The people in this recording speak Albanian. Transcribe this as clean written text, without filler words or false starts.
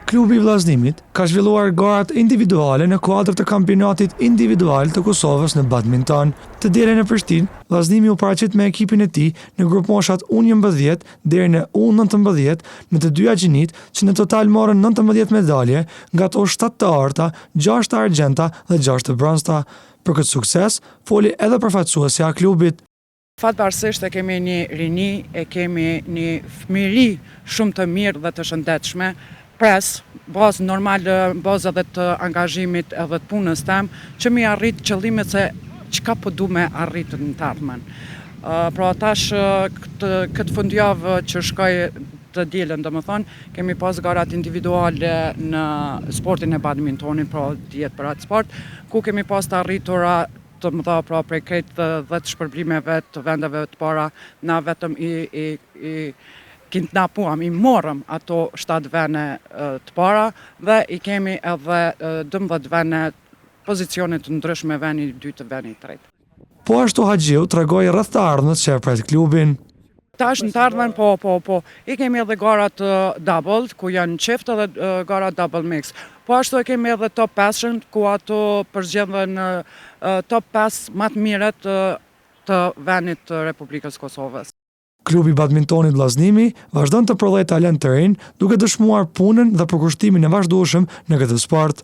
Klubi i Vëllaznimit ka zhvilluar garat individuale në kuadër të kampionatit individual të Kosovës në badminton. Të dielën në Prishtinë, Vëllaznimi u paraqit me ekipin e tij në grupmoshat U11 deri në U19 në të dyja gjinitë, që në total morën 19 medalje, nga to 7 të arta, 6 të argjendta dhe 6 të bronzta. Për këtë sukses, foli edhe përfaqësuesja e klubit. Fatbardhësisht e kemi një rini, e kemi një fëmijëri shumë të mirë dhe të shëndetshme. Pres, bazë normal, bazë edhe të angazhimit edhe të punës tem, që mi arrit qëllimet se çka po du me arrit në të ardhmen. Pra tash këtë, këtë fundjavë që shkoj të dielën, domethënë, kemi pas garat individuale në sportin e badmintonit, pra dihet për atë sport, ku kemi pas të arritura të mëdha pra prej krejt 10 shpërblimeve të vendeve të para, na vetëm i, i, i kidnapuam, i morëm ato 7 vene të para dhe i kemi edhe 12 vene pozicione të ndryshme, veni i dytë, veni i tretë. Po ashtu Haxhiu tregoi rreth të ardhmes që e pret klubin. Tash në të ardhmen, po, po, po, i kemi edhe garat double, ku janë çift edhe garat double mix. Po ashtu e kemi edhe top 5 ku ato përzgjedhen top 5 më të mirët të vendit të Republikës Kosovës. Klubi i badmintonit Vëllaznimi vazhdon të prodhojë talent të rinj, duke dëshmuar punën dhe përkushtimin e vazhdueshëm në këtë sport.